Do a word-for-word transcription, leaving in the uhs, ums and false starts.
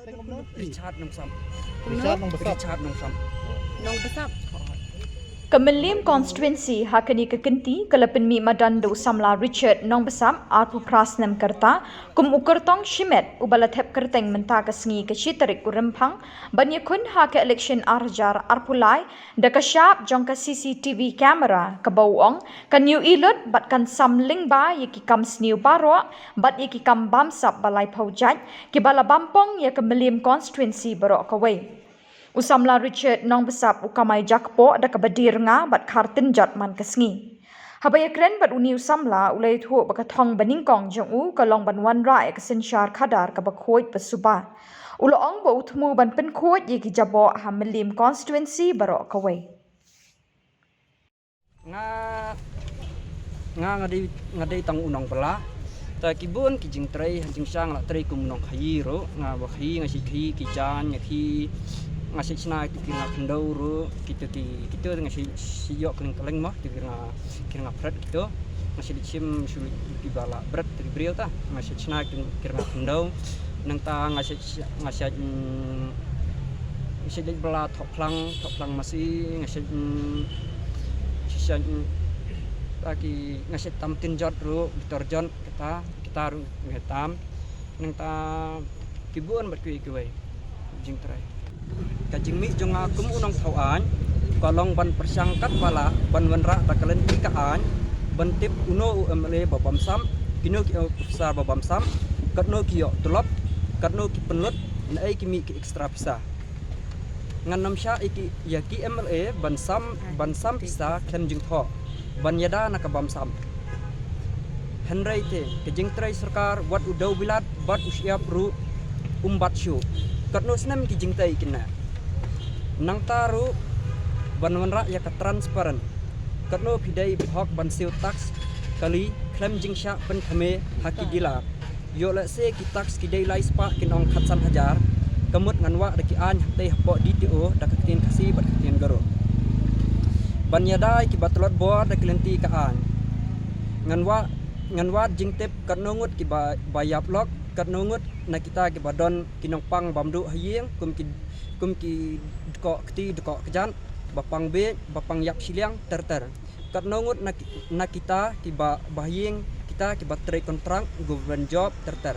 Richard Nongbsap. Richard Nongbsap. Richard Nongbsap. Nongbsap. Ka Mylliem constituency ha kane ka kynti ka la pynmih madan da u samla Richard Nongbsap, arphew phra snem ka rta, kum u kyrtong shimet uba la thep kyrteng mynta ka sngi ka shi tarik u Rymphang ban ïakhun ha ka election ar hajar arphew lai, da ka shap jong ka C C T V camera kaba u ong kan ïohi lut bad kan sam lyngba ïa ki kam sniew baroh bad ïa ki kam bamsap ba laiphew jait kiba la bampong ïa ka Mylliem constituency baroh kawei. U samla Richard Nongbsap u kamai jakpoh da kaba die rnga bad khar tynjot man ka sngi. Haba ïakren bad une u samla u la ïathuh ba ka thong ba nyngkong jong u ka long ban wanrah ïa ka synshar khadar kaba khuid ba suba. U la ong ba u thmu ban pynkhuid ïa ki jaboh ha Mylliem constituency baroh kawei. Nga nga nga dei nga dei tang u nongbylla. Ta ki bun ki jingtrei ha jingshisha nga la trei kum u nongkhaii ruh, nga ba khaii, nga shait khaii ki jaiñ, nga khaii, nga shait shna kito ki rnga khyndew ruh, kito ki kito nga shait shait ïoh kylleng kylleng mo, kito ki rnga ki rnga phret kito. Nga shait leit shim shu leit kiba la bret ki briew ta. Nga shait shna ki ki rnga khyndew. Nangta nga shait nga shait mm, nga shait leit bylla thoh phlang, thoh phlang masi, nga shait mm, shait shait mm, ta ki nga shait tam tynjot ruh, bitor jot kata, kita ruh nga tam. Nangta ki bun bad kiwei kiwei jingtrei. Ka jingmih jong nga kum u nongthaw aiñ ka long ban pyrshang katba lah ban wanrah da ka lynti ka aiñ ban tip uno u M L A ba bamsap, kino ki officer ba bamsap, katno ki ïoh tulop, katno ki pynlut, naei ki mih ki extra pisa. Ngan ym shah ïa ki ïa ki M L A ban sam ban sam pisa khlem jingthoh ban ïada na ka bamsap. Hynrei te ka jingtrei sorkar wat u dewbilat bad u shyiap ruh um bat shuh. Katno snem ki jingtei kine. Nangta ruh ban wanrah ïa ka transparent. Katno phi dei bhok ban siew tax kali khlem jingshah pynkhame ha ki dealer. Ïoh lehse ki tax ki dei lai spah kin ong khatsan hajar. Ka mut ngan wah da ki aiñ hapdeng hapoh D T O da ka ktien Khasi bad ka ktien Garo. Ban ïada ïa kiba tlot bor da ki lynti ka aiñ. Ngan wad ngan wad jingtip katno ngut kiba ba ïap lok, katno ngut na kita kiba don ki nongpang bam duh ha ïing kum ki kum ki dkoh kti dkoh kjat, ba pang biej, ba pang ïap shiliang ter ter. Katno ngut na ki- na kita kiba ba ha ïing kita kiba trei kontrak government job ter ter.